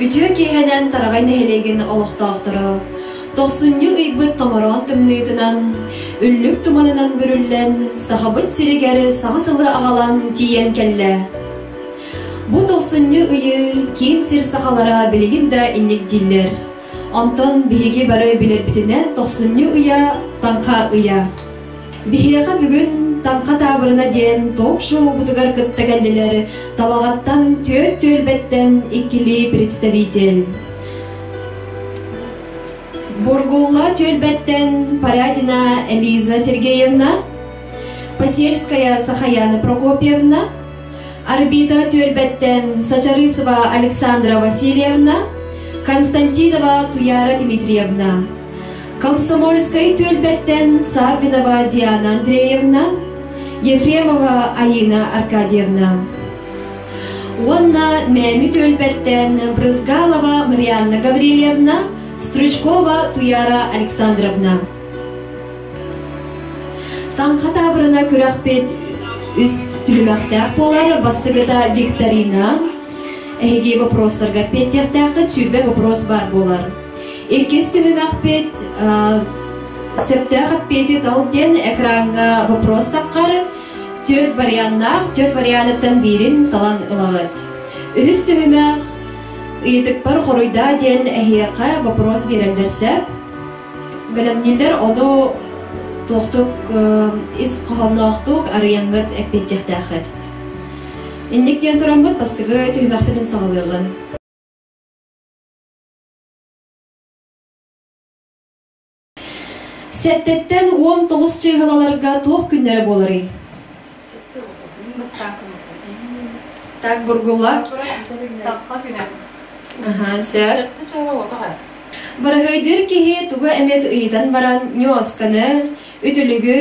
Үтүө киэһэнэн Тараҕай нэһилиэгин олохтоохторо тохсунньу ыйбыт томороон тымныытынан, үллүк туманынан бүрүллэн, Сахабыт сиригэр саҥа сылы аҕалан тиийэн кэллэ. Бу тохсунньу ыйы киин сир сахалара билигин да инник дииллэр. Онтон биһиги бары билэрбитинэн тохсунньу ыйа Таҥха ыйа. Биһиэхэ бүгүн Таҥха таабырына диэн ток-шоубутугар кытта кэллилэр Табаҕаттан түөрт түөлбэттэн иккилии представитель. Бургулла түөлбэттэн Порядина Элиза Сергеевна, Посельская Сахаяна Прокопьевна, Арбита түөлбэттэн Сачарысова Александра Васильевна, Константинова Туяра Дмитриевна, Комсомольскай түөлбэттэн Саввинова Диана Андреевна, Ефремова Аина Аркадьевна уонна Мээми түөлбэттэн Брызгалова Марианна Гаврильевна, Стручкова Туяра Александровна. Таҥха таабырына күрэхпит үс түһүмэхтээх буолар. Бастакыта викторина. Эһиги вопростарга эппиэттиэхтээххит, 20 вопрос баар буолар. Иккис түһүмэхпит сөптөөх эппиэти тал диэн экраҥҥа вопрос таххар түөрт варианнаах, түөрт варианыттан биирин талан ылаҕыт. Үһүс түһүмэх ыйытыкпар хоруйдаа диэн эһиэхэ вопрос биэрэллэр сөп. Бэлэмнииллэр ону туохтук ис хоһоонноохтук арыйаҥҥыт эппиэттиэхтээххит. Инник диэн тураммыт бастакы түһүмэхпитин саҕалыаҕын. Сэттэттэн 19 чыыһылаларга туох күннэрэ буоларый? Так, Бургула. Аха, сөп. Быраһыайдыыр киһи тугу эмит ыйытан баран ньуосканы, үтүлүгү,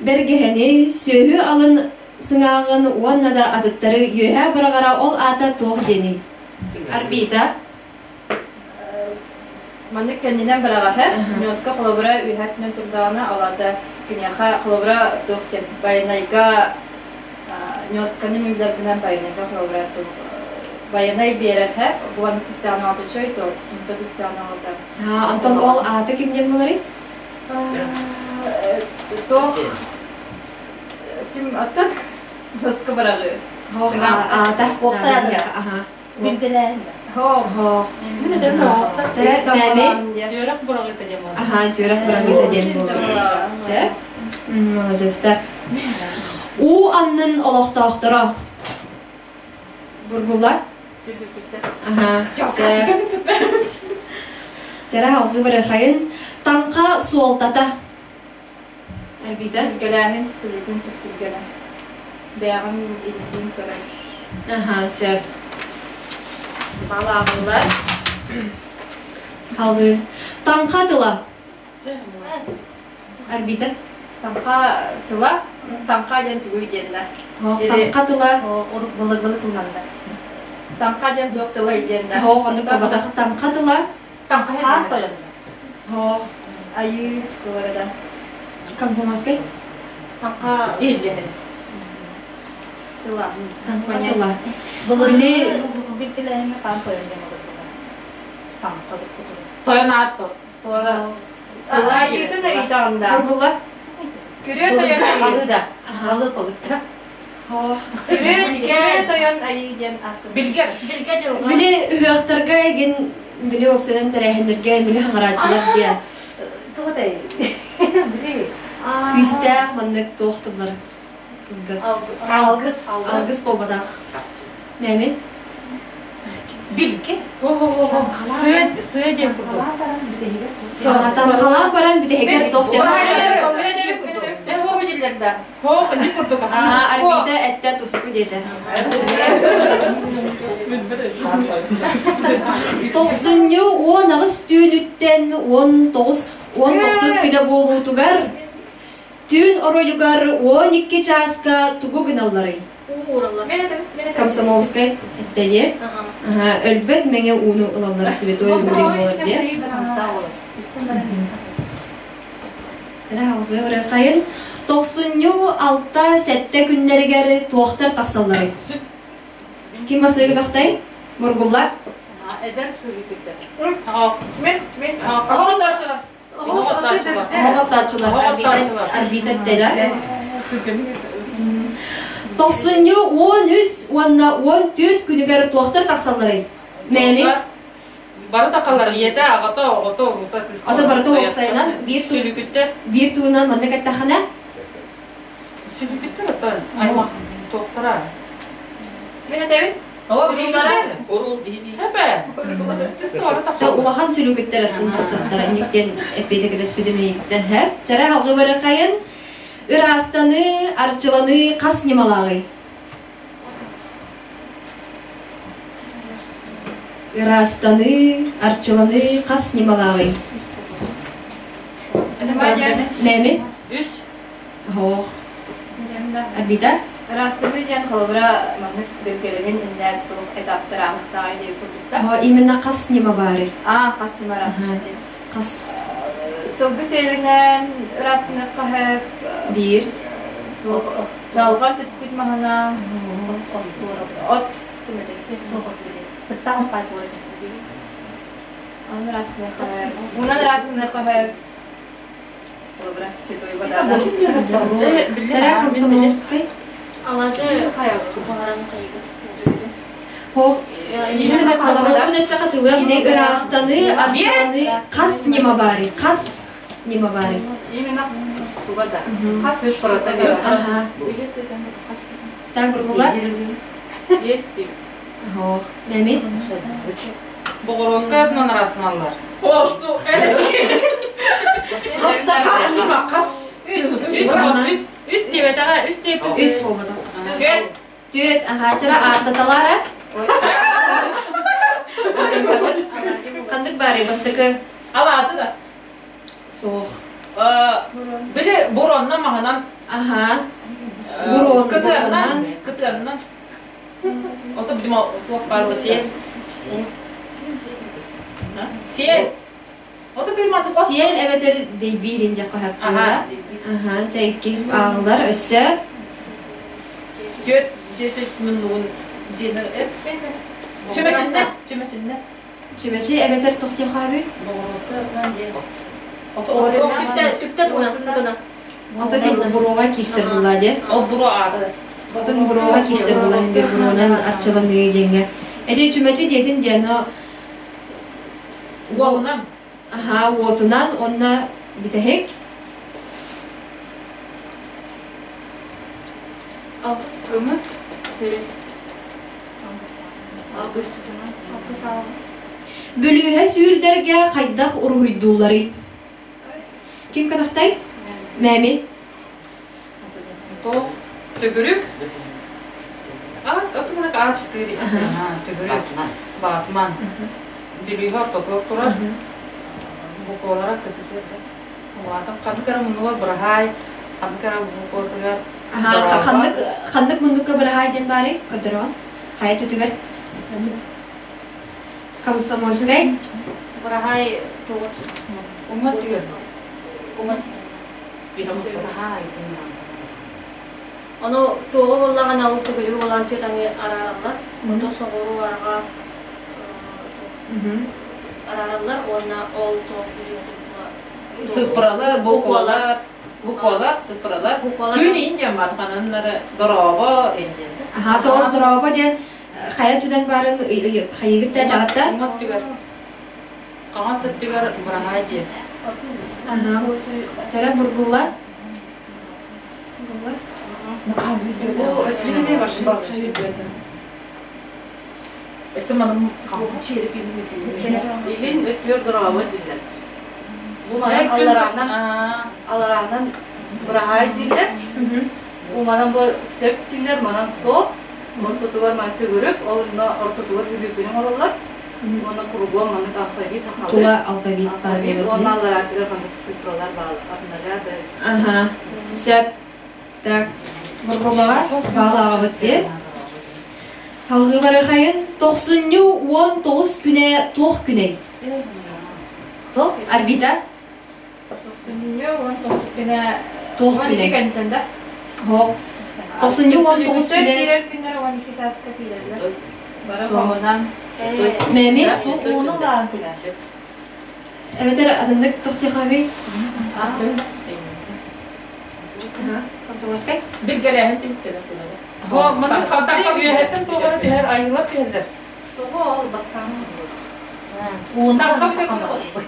бэргэһэни, сүөһү алын сыҥааҕын уонна да атыттары үөһээ быраҕара ол аата туох диэний? Арбита. Маннык кэннинэн быраҕаһар. Ньуоска холобура үөһээ өттүнэн турдаҕына, ол аата киниэхэ холобура туох диэн байанайга ньуосканы мин билэрбинэн байанайга холобура туох байанай биэрэрһэ бу маннык түстэҕинэ оҕото үчүгэй то тумса түстэҕинэ оҕото. Онтон ол аата кимнэн буоларый? Туох ким аттан ньуоска быраҕыы. Аата. Аха. Билгэлээһин. Хоох. Мин этем Мээми. Түөрэх быраҕыыта диэн буолар. Аха, түөрэх быраҕыыта диэн буолар. Сөп. Маладьыастар. Уу аннын олохтоохторо. Бургула. Аха, сөп. Чара халгыы барыхайын. Таҥха суолтата. Арбита. Билгэлээһин сүлүтүн сүпсүлгэнэ. Бэйэҕин илдьин көрөр. Аха, сөп. Балааҕыллар. Халыы. Таҥха тыла. Арбита. Таҥха тыла. Таҥха диэн тугуй диэннэ. Таҥха тыла. Урук былыргылы тылланна. Таҥха диэн туох тыла диэннэ. Хоох оннук буолбатах. Таҥха тыла. Таҥха Хаан тойон. Хоох. Айыы тыла да. Комсомольскай. Таҥха Иһирдьэһин. тыла. Таҥха тыла. Былыргы билгэлээһиҥҥэ хаан тойон диэн олордулар. Таҥха Тойон аат Тыла айыытын ыйдаҕында. Бургула. Күрүө тойон айыы. Халы да. Халы толutta. Хоох. Күрүө тойон айыы диэн ааттанар. Билгэ. Билгэ дьылҕа. Били ыһыахтарга эгин били уопсайынан тэрээһиннэргэ били хаҥарааччылар диэ. Тугутай? Били. Күүстээх маннык туох тыллар кылгас. Алгыс. Алгыс буолбатах. Мээми? Билгэ. Сыа сыа диэн курдук. Таҥхалаан баран бүтэһигэр туох диэн Хоох ини курдук. Арбита эттэ туску диэтэ. Тохсунньу 18 түүнүттэн 19 19 күнэ буолуутугар түүн оройугар 12 чааска тугу гыналларый? Комсомольскай эттэ диэ. Өлбөт мэҥэ ууну ылаллар святой уу диэн буолар диэ. Хайын тохсунньу 6-7 күннэригэр туохтар тахсалларый? Ким басыгы тохтай? Мургулла? Эдэр сүлүкүттэр. Мен, мен. Оҕо Оҕоттааччылар орбита да. Тохсунньу 13 уонна 14 күнүгэр туохтар тахсалларый? Мэми? Бары тахалар ийэтэ, аҕата, оҕото, урута, Ата барыта уопсайынан биир сүлүкүттэр. Биир тылынан манна кэттахына? Сүлүкүттэр ата аймах туохтара. Мен этэбин? Улахан сүлүкүттэр аттын тахсахтара инниктен эппиэте кэтэспитим иһиттен хэп. Чара халгы барахайын ыраастаны, арчыланы хас ньымалааҕый? Ыраастаны, арчыланы хас ньымалааҕый? Мэми? Үс. Хоох. Арбита? Ыраастаны диэн холобура маннык бөлгөлөнөн иннэ туох этаптар ааһыктааҕый диэн курдуктар. О, именно хас ньыма баарый? А, хас ньыма ыраастаны диэн. Хас? Сылгы сиэлинэн ыраастаны хаһып. Биир. Жалҕан түспүт маһынан. От. Аны ыраастаны хаһып. Унан ыраастаны хаһып. Святой вода. Тара комсомольскай. Алажы хайа Хох, комсомольскай өссө хатылыам де ыраастаны, арчаны, хас нема бары, хас нема бары. Именно субада. Хас Ага. Так, бургула? Есть. Хох, Нәмит? Боҕоруоска атынан арасыналлар. О, что? Хас нема, хас. Үс, үс, үс диэбэтэҕэ, үс диэбит. Үс буолбата. Түөт. Түөт, аха, чара ааттаталара. Хандык бары бастакы? Алааты да. Суох. Били буронна маһынан. Аха. Бурон, кытыаннан, кытыаннан. Ото билим туох баар сиэл. Сиэл. Ото билим Сиэл эбэтэр дейбиирин дьэ хаһаппыда. Аха, чэ иккис ааҕылар өссө. Түөт дьиэтэ муннугун дьиэнер эт. Чүмэчиннэ, чүмэчиннэ. Чүмэчи эбэтэр туох диэн хаабый? Түптэ тугунан. Ото тип буруоҕа киирсэр булла диэ. Ол буруо аады. Отон буруоҕа киирсэр булла бир буруонан арчыланыы диэҥҥэ. Эти чүмэчи диэтин диэн Уолунан. Аха, уотунан онна бүтэһик. Алгыс. Кымыс. Алгыс тутунан. Алгыс аал. Бүлүүһэ сүүрдэргэ хайдах уруһуйдуулларый? Ким көтөхтэй? Мэми. Туох? Төгүрүк. Отуманак А4. Төгүрүк. Батман. Бүлүүһэ ортотугар турар. Буквалара кытытыр. Улаатан ханнык эрэ муннугар быраһаай, ханнык эрэ букватыгар Ханнык ханнык муннукка быраһаай диэн баарый? Көрдөрөҕүн. Хайа түтүгэр? Комсомольскай. Быраһаай тугут. Уҥа түгэр. Уҥа. Ону туоҕу буоллаҕына ол төгүрүгү буолан түөт аҥы араараллар. Ото соҕуруу арҕаа араараллар уонна ол туох Сыппыралар, буквалар, буквалар, сыппыралар. Күн индиан бар, хананнары дорообо индиан. Аха, тоҕо дорообо диэн хайа түнэн баарын хайыгыт да таҕатта? Уҥа түгэр. Хаҥас өттүгэр быраһаай дьиэ. Аха. Тара бургулла. Өссө маным Илин өттүгэр дорообо дииллэр. Бу манан аллараанан аллараанан быраһаай дииллэр. Бу манан бу сөп дииллэр, манан суох. Ортотугар ман төгүрүк, ол онно ортотугар бүлүүкүнү оҥороллор. Уонна кругом маннык алфавит хахалы. Тула алфавит бар Алфавит уонна аллараатыгар маннык цифралар бааллар. От ноля до. Ага. Сөп. Так. Бургулаҕа баалааҕабыт дии. Халгы барахайын тохсунньу 19 күнэ туох күнэй? Арбита? Тохсунньу 19 күнэ Туох күнэй? кэнтэн да? Хоқ. Тохсунньу 19 күнэ киирэр күннэр 12 часка киирэллэр. Бары хомунан. Мэми? Ууну лаан күнэ. Эбэтэр атыннык тохтихави? Комсомольскай? Билгэлээһин түмүктэнэр күнэ. Бу маннык хантакка үөһэттэн туохара түһэр айыылар түһэллэр. Тоҕо ол бастаан Таҥха бүтэр күнэ.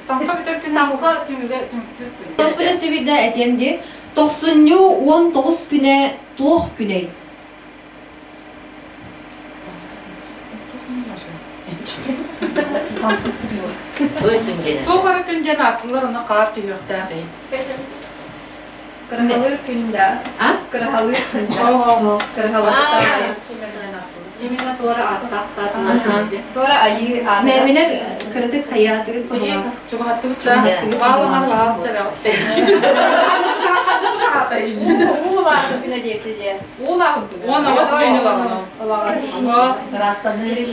Таҥха бүтэр күнэ. Таҥха түмүгэ түмүктүүр күн. Господа сүбүдэ этиэм ди. Тохсунньу 19 күнэ туох күнэй? Туох эрэ күн диэн ааттыылар ону хаар түһүөхтээх ий. Кыраһалыыр күн да. А? Кыраһалыыр күн да. Кыраһалыыр. Именно туора ааттаахтаат. Туора айыы аата. Мэмилер кыратык хайаатыгыт баһылаах. Чугаһаттыбыт Чугаһаттыбыт Баалаһар баһылаах. лаас Уулаахы күнэ диэти дьэ. 18 түүн ылаҕын.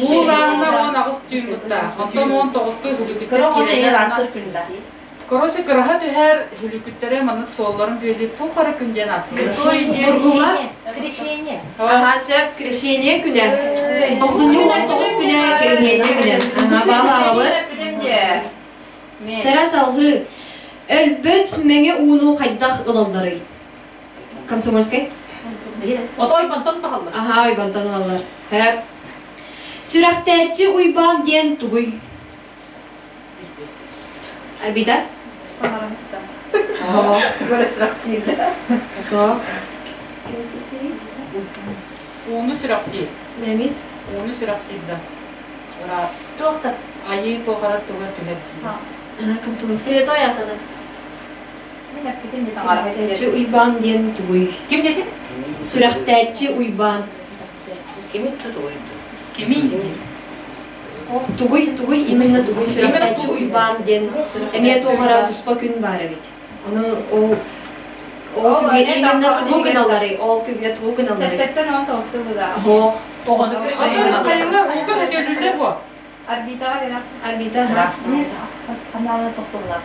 Уулааһына 18 түүн буттаах. Онтон 19-ка хүлүкүттэр киирэллэр. Короче, кыраһа түһэр хүлүкүттэрэ маннык суолларын бүөлүү туох эрэ күн диэн ассыллар. Бургула? Крещение. Аха, сөп, крещение күнэ. Тохсунньу 19 күнэ, крещение күнэ. Аха, баалаабыт. Чара салгыы. Өлбөт мэҥэ ууну хайдах ылалларый? Комсомольскай? Отой бантан таһаллар. Аха, ойбонтон ылаллар. Хөп. Сүрэхтээччи Уйбаан диэн тугуй? Арбита? Оһо. Суох. Ууну сүрэхтиир. Нэми? Ууну сүрэхтиир да. Ыраат. Туох да. Айыы туохара туга түһэр. Аха, комсомольскай. Святой атада. Сүрэхтээччи Уйбаан диэн тугуй? Ким дети? Сүрэхтээччи Уйбаан. Кими? Ох, тугуй, тугуй, именно тугуй сүрэхтээччи Уйбаан диэн эмиэ туохара туспа күн баар эбит. Ону ол ол күҥҥэ именно тугу гыналларый? Ол күҥҥэ тугу гыналларый? Сэттэн он тоҕуска быда. Оһох. Хайылар ууга хөтөлүллэр бу. Арбитаҕа берем. Арбита, ха. Анаалы тохтуллар.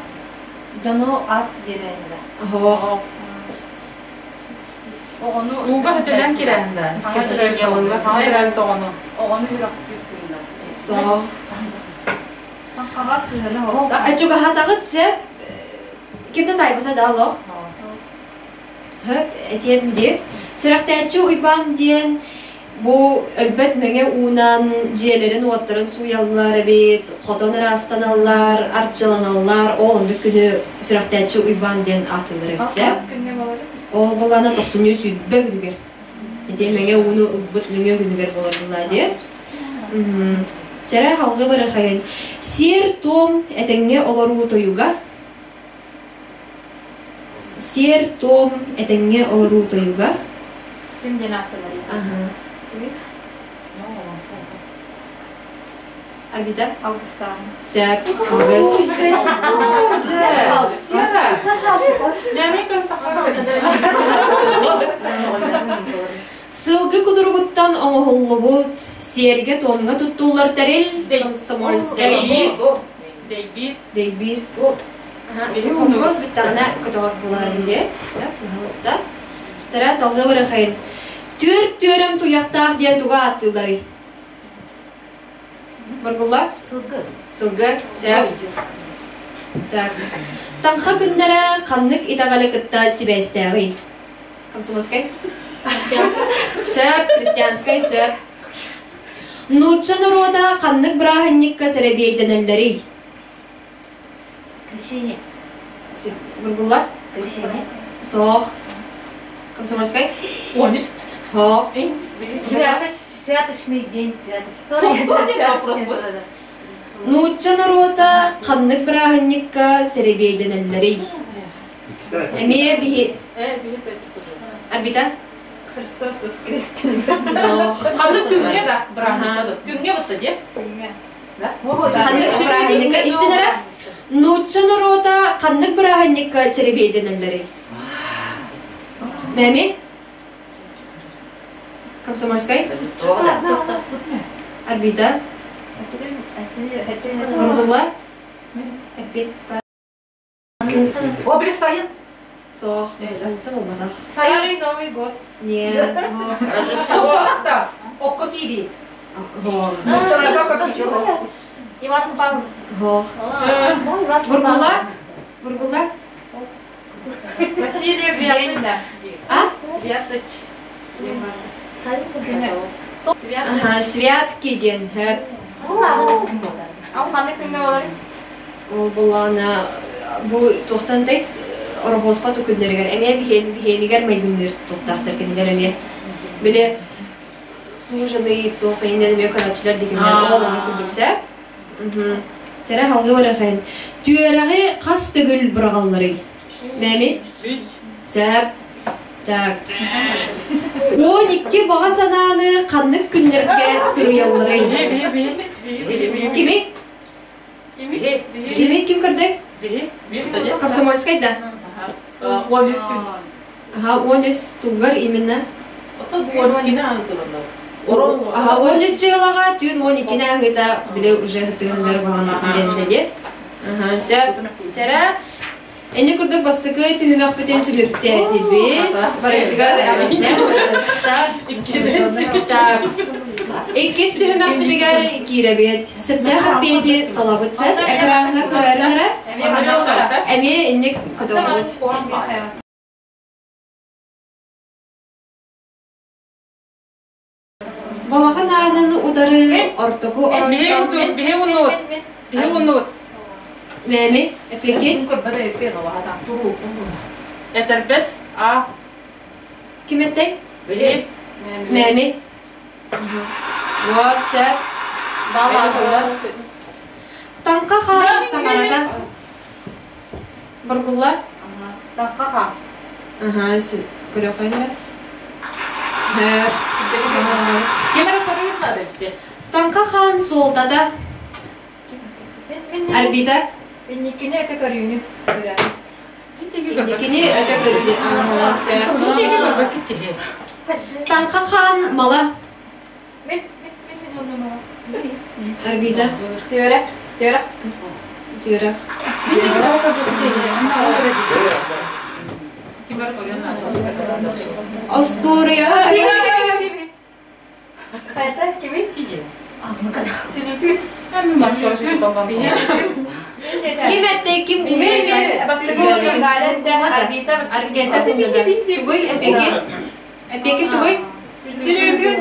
Дьону ат биэрэннэр. Оһох. Оҕону Ууга хөтөлөн кирэһинде. Кешеллер. Хаҥа ирэн тоҕону. Оҕону үрөхтүүр күннэр. Соох. Хаҥа сыһыны оҕо. Ачугаһатаҕыт сеп кимде тайбыта да олох. Хөп, этиэм дии. Сүрэхтээччи Уйбаан диэн бу өлбөт мэҥэ уунан дьиэлэрин уоттарын сууйаллар эбит, хотон ыраастаналлар, арчыланаллар. Ол оннук күнү сүрэхтээччи Уйбаан диэн ааттыыллар эбит сеп. Ол буоллаҕына тохсунньу сүүрбэ күнүгэр. Ити мэҥэ ууну ылбыт мэҥэ күнүгэр буолар буоллаа дии. Чэрэ халгы барахайын. Сиэр-туом этэҥҥэ олоруу тойуга. Сиэр-туом этэҥҥэ олоруу тойуга. Ким диэн ааттанар? Аха. Арбита? Алгыстаан. Сөп. Алгыс. Сылгы кутуругуттан оҥоһуллубут, сиэргэ-туомҥа туттуллар тэрил комсомольскай. Дейбир. Дейбир. Вопрос бүттэҕинэ көтөҕөр буоларын диэ. Пожалуйста. Тара салгыы барахайын. Түөрт түөрэм туйахтаах диэн туга ааттыылларый? Бургулла? Сылгы. Сылгы. Сөп. Так. Таҥха күннэрэ ханнык итэҕэли кытта сибээстээҕий? Комсомольскай? Сөп, христианскай сөп. Нуучча норуота ханнык бырааһынньыкка сэрэбиэйдэнэллэрий? Крещение. Бургулла? Крещение. Суох. Комсомольскай? Онус. Суох. Святочный день, святочный. Нуучча норуота ханнык бырааһынньыкка сэрэбиэйдэнэллэрий? Эмиэ биһи... Арбита? Христос воскрес. Суох. Ханнык күҥҥэ да бырааһынньык. Күҥҥэ бытта диэ. Күҥҥэ. Ханнык бырааһынньыкка истин эрэ? Нуучча норуота ханнык бырааһынньыкка сэрэбиэйдэнэллэрий? Мэми? Комсомольскай? Арбита? Мургулла? Эппит. Обри сайын. Суох. Санса болбатах. Сайын. Старый Новый год. Не. Окко да. Окко киири. Иван Купалов. Хоох. Бургула? Бургула? Василий Святыч. А? Святыч. Ага, святки диэн хөп. Ал ханнык күҥҥэ болар? Ол буллаҕына бу туохтан тэй Ороһуоспа күннэригэр эмиэ биһиэн биһиэнигэр майгынныыр туохтаахтар кинилэр эмиэ. Били суженый туох иннин эмиэ көрөөччүлэр дигиннэр ол онно курдук сөп. Чэрэ халгы барахын. Түөрэҕи хас төгүл быраҕалларый? Мэми? Үс. Сөп. Так. 12 баҕа санааны ханнык күннэргэ суруйалларый? Кими? Кими? Ким көрдөй? Комсомольскай да? 13 күн. Ага, 13 тугар именно. Ото бу 12-ни аһытыланар. Ага, 13 дьыалаҕа түүн 12-ни аһыыта били уже хытыһыннар баҕан диэн Ага, сөп. Чара, Энни курдук бастакы түһүмэхпитин түмүктээтибит. Барытыгар эҕэрдэ маладьыастар. Так, иккис түһүмэхпитигэр киирэбит. Сөптөөх эппиэти талабыт сөп. Экраҥҥа көрөөрү эрэ. Эмиэ инник көтөҕөбүт. Балаҕан аанын утары ортоку оронтон Мээми, эппиэккит? Этэрбэс А. Ким эттэй? Мээми. Вот, сөп. Баалаатылар. Таҥха хаан таҥарата. Бургулла? Таҥха хаан. Аха, көрүөххэ эрэ. Ким эрэ көрүөн наада эбит. Таҥха хаан суолтата. Арбита? Инникини өтө көрүүнү. Инникини өтө көрүүнү. Таҥха хаан мала. Арбита. Түөрэх. Түөрэх. Түөрэх. Остуоруйа Хайата кими? Сүлүкү. Ким эттэй ким Арбита Тугуй эпиэкит? Эпиэкит тугуй? Сүлүкүн.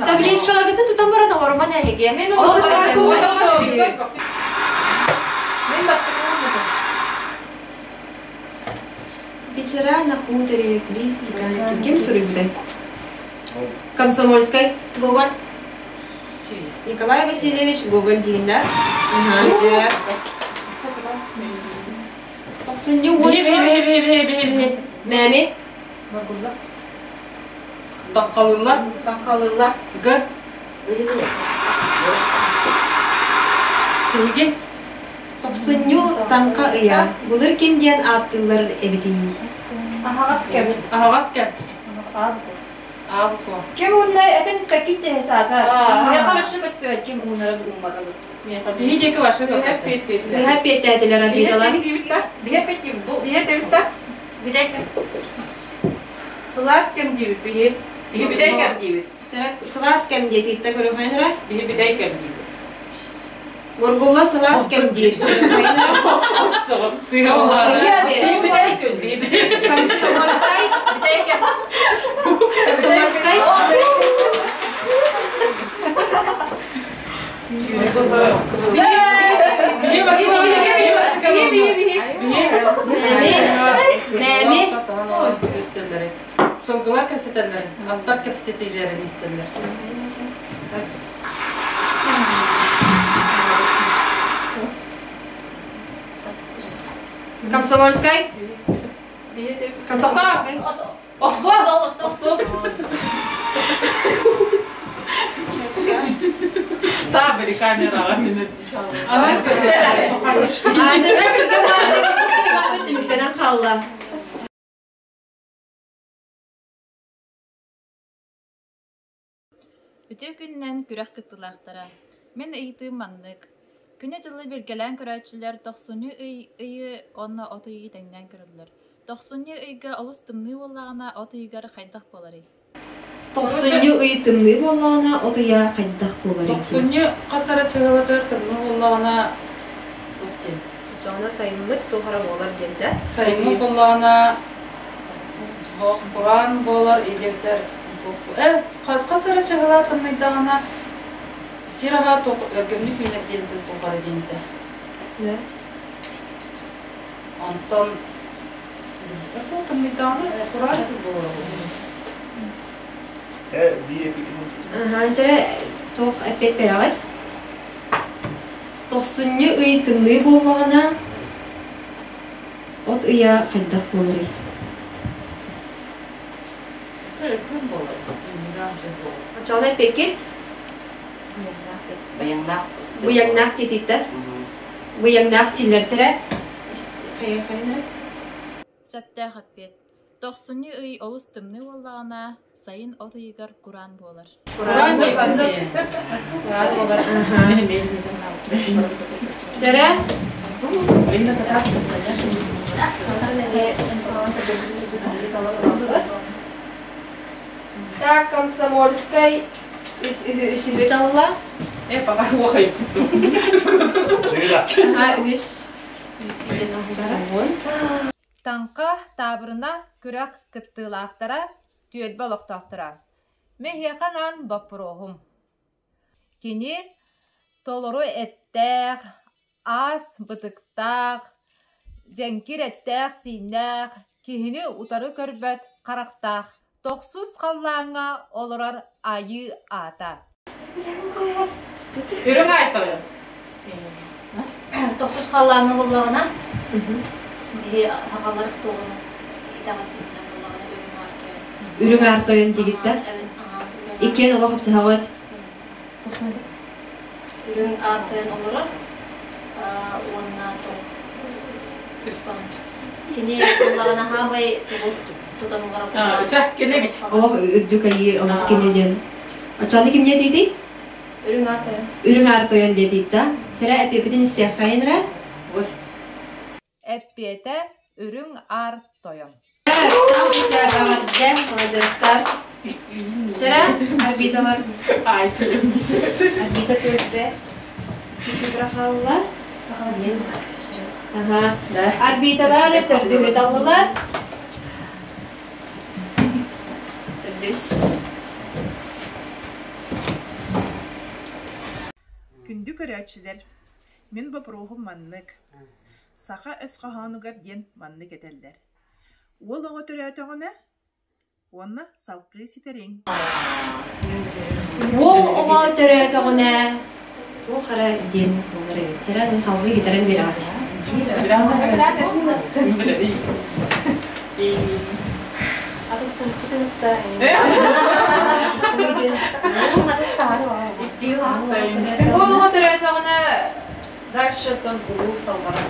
Табличкалагытын тутан баран олоруман эһиги. Мен бастакы уурбутум. Вечера на хуторе, близ Тиканьки. Ким суруйбутай? Комсомольскай. Гоголь. Николай Васильевич Гоголь диин да? Ага, сөп. Тохсунньу уон... Мэми? Таҥхалыыллар. Таҥхалыыллар. Г. Биһиги. Тохсунньу таҥха ыйа. Былыр ким диэн ааттыыллар эбитий? Аһаҕас кэм. Аһаҕас кэм. Аабытуо. Ким уунна этэн испэккит дьэһэ саата. Миэхэ вообще көстүбэт ким уунарын уумматын. Биһи диэки вообще көппөт. Сыһа пиэттээтилэр арбиталар. Сылаас кэм диибит биһи. Биһи бүтэй кэм диибит. Сылаас кэм диэтиттэ көрүөххэ эрэ. Биһи бүтэй кэм диибит. Мургулла сылаас кэм диир. Сыһа Комсомольскай. Комсомольскай. Мэми. Сылгылар кэпсэтэллэр, аттар кэпсэтиилэрин истэллэр. Комсомольскай. Комсомольскай. Табели камераҕа минут. Түмүктэнэн хаалла. Үтүө күнүнэн күрэх кыттыылаахтара. Мин ыйытыым маннык. Күнү-дьылы билгэлээн көрөөччүлэр тохсунньу ый ыйы уонна от ыйы тэҥнээн көрөллөр. Тохсунньу ыйга олус тымныы буоллаҕына, от ыйыгар хайдах буоларый? Тохсунньу ый тымныы буоллаҕына, от ыйа хайдах буолар эбитий? Тохсунньу хас эрэ чыһылатыгар тымныы буоллаҕына туох диэн? Оччоҕуна сайыммыт туох эрэ буолар диэн да? Сайыммыт буоллаҕына кураан буолар илиэрдэр э хас эрэ чыһыла тымныйдаҕына сир аһа туох өлгөмнүк үүнэр диэн туох эрэ диэн этэ. Да. Онтон тымныйдаҕына кураан сир буолар. Аһаан туох эппиэт бэрэҕит? Тохсунньу ый тымныы буоллаҕына, от ыйа хайдах буоларый? Оччоҕуна эппиэккит? Быйаҥнаах. Быйаҥнаах диэтиттэр. Быйаҥнаах дииллэр Хайа хайа Сөптөөх эппиэт. Тохсунньу ый олус тымныы буоллаҕына, сайын от ыйыгар кураан буолар. Кураан Кураан буолар. Чэрэ? Так, Комсомольскай үс үһү үсүһү талла. Э, пока уохай. Ага, үс. Үс иден Таҥха таабырына күрэх кыттыылаахтара, түөлбэ олохтоохторо. Миһиэхэ анаан боппуруоһум. Кини толору эттээх, аас бытыктаах, дьэҥкир эттээх-сииннээх, киһини утары көрбөт харахтаах, тохсус халлааҥҥа олорор айыы аата. Үрүҥ айтойон. Тохсус халлааҥҥа буллаҕына, биһи аҕалар туоҕуна итэҕэлбитинэн буллаҕына үрүҥ аар тойон. Үрүҥ аар тойон диигиттэр. Иккиэн олох хапсыһаҕыт. Үрүҥ аар тойон олорор уонна кини буллаҕына хаамай тутан олорор. Олох үрдүк айыы олох кини диэн. Оччону ким диэтиитий? Үрүҥ аар тойон. Үрүҥ аар тойон диэтиитта. Сэрэ эппиэппитин истиэххэйин эрэ. Эппиэтэ үрүҥ аар тойон. Самый эҕэрдэ, маладьыастар. Сэрэ, орбиталар. Орбита төрдө. Кисибра хаалла. Ага. Орбиталар төрдүһү таллылар. Төрдүс. Күндү көрөөччүлэр, мин боппуруоһум маннык. Саха өс хоһоонугар диэн маннык этэллэр. Уол оҕо төрөөтөҕүнэ уонна салгыы ситэриҥ. Уол оҕо төрөөтөҕүнэ туох эрэ диэн буолар эбит. Чэрэ, салгыы ситэрэн биэрэҕит. Уол оҕо төрөөтөҕүнэ дальше оттон улуу салҕанар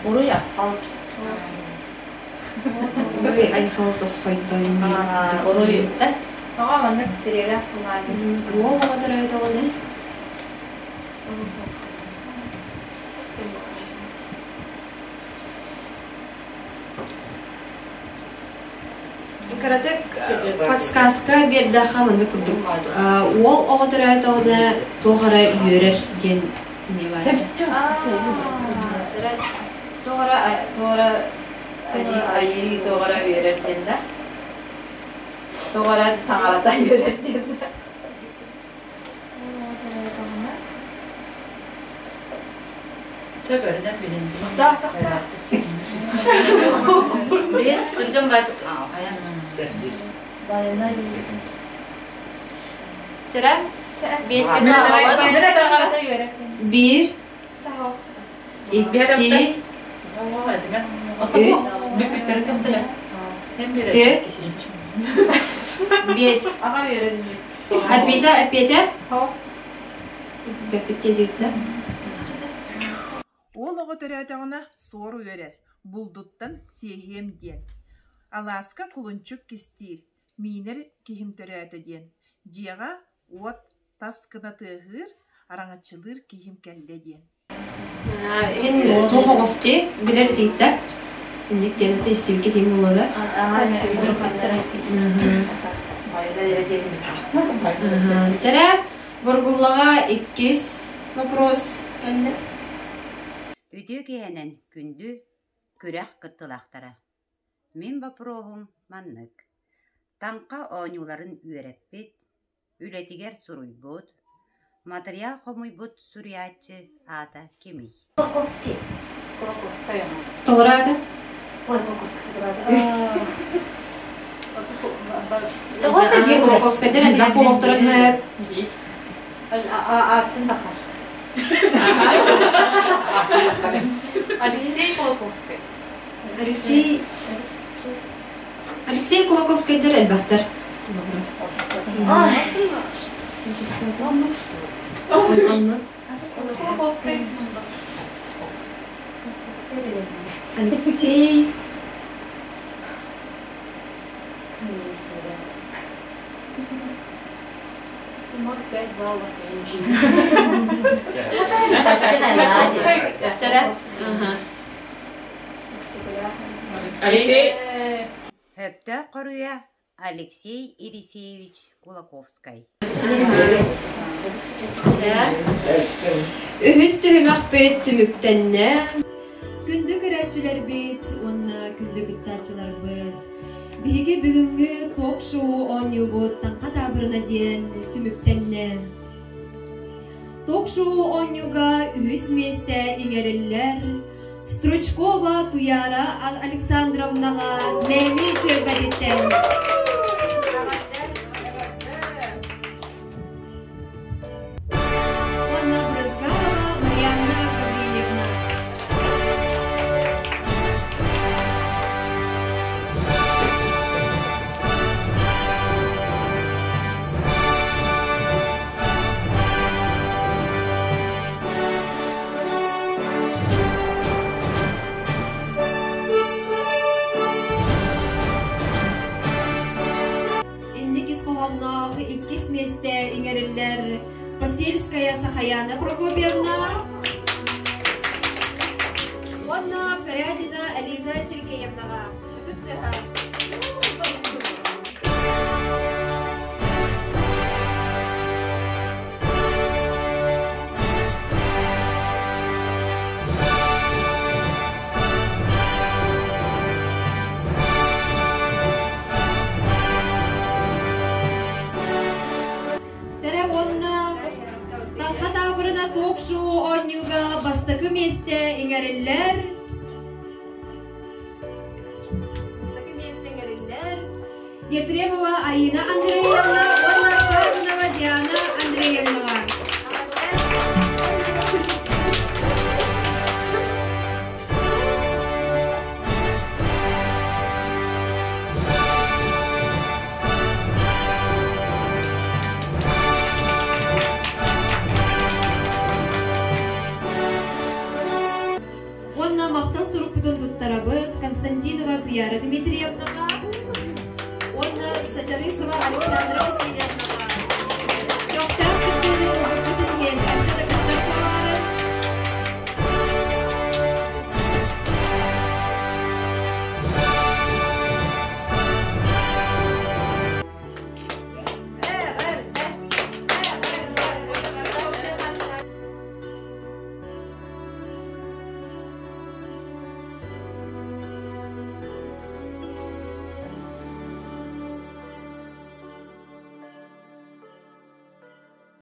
Уруй айхал. Уруй айхал тосхойдойун Уруй. Тоҕо маннык тириэрэ Уол оҕо төрөөтөҕүнэ Кыратык подсказка биэрдэххэ маннык курдук уол оҕо төрөөтөҕүнэ туох эрэ үөрэр диэн не баар. Туох эрэ туох эрэ айыы туох эрэ үөрэр диэн да туох эрэ таҥарата үөрэр диэн да Төбөрүнэн билин. Билин түргэн байтык хайан. Тирэ биэскэ тааҕабыт. Биир, икки, үс, түөрт, биэс. Арбита эппиэтэ? Бэппиттиэ диэбиттэ. Уол оҕо төрөөтөҕүнэ суор үөрэр, булдуттан сиэһиэм диэн. Алааска кулунчук кистиир, миинэр киһим төрөөтө диэн. Дьиэҕэ уот тас гына тыаһыыр, араҥаччылыыр киһим кэллэ диэн. Ин туох оҕус дии билэр итииттэ инник диэн аты истибиккэ тиим буолуода. Чэрэ Бургуллаҕа иккис вопрос кэллэ. Үтүө киһинэн күндү күрэх кыттыылаахтара. Мин боппуруоһум маннык: Таҥха оонньууларын үөрэппит, үлэтигэр суруйбут, матырыйаал хомуйбут суруйааччы аата кимий? Кулаковский. Кулаковская. Толораата? Ой, Кулаковская толораата. Кулаковскайдар элбэх буолуохтарын сөп. Аатын бахар. Алексей Кулаковскай. Алексей Алексей Кулаковскайдар элбэхтэр. Кулаковскай. Алексей Тимур 5 баллов. Чара. Алексей. Сөптөөх хоруйа Алексей Елисеевич Кулаковскай. Үһүс түһүмэхпит түмүктэннэ. Күндү көрөөччүлэрбит уонна күндү кыттааччыларбыт, биһиги бүгүҥҥү ток-шоу оонньуубут Таҥха таабырына диэн түмүктэннэ. Ток-шоу оонньууга үһүс миэстэ иҥэриллэр Стручкова Туяра Александровнаҕа Мэми түөлбэтиттэн. Уонна Брызгалова Марианна Гаврильевна. Инник ис хоһоонноох иккис миэстэ иҥэриллэр Посельская Сахаяна Прокопьевна уонна Порядина Элиза Сергеевнаҕа. Ытыс тыаһа. Тэрэ уонна Таҥха таабырына ток-шоу оонньууга бастакы миэстэ иҥэриллэр. Бастакы миэстэ иҥэриллэр. Ефремова Аина Андреевна уонна Саввинова Диана Андреевнаҕа. Уонна махтал сурукпутун туттарабыт Константинова Туяра Дмитриевнаҕа уонна Сачарысова Александра.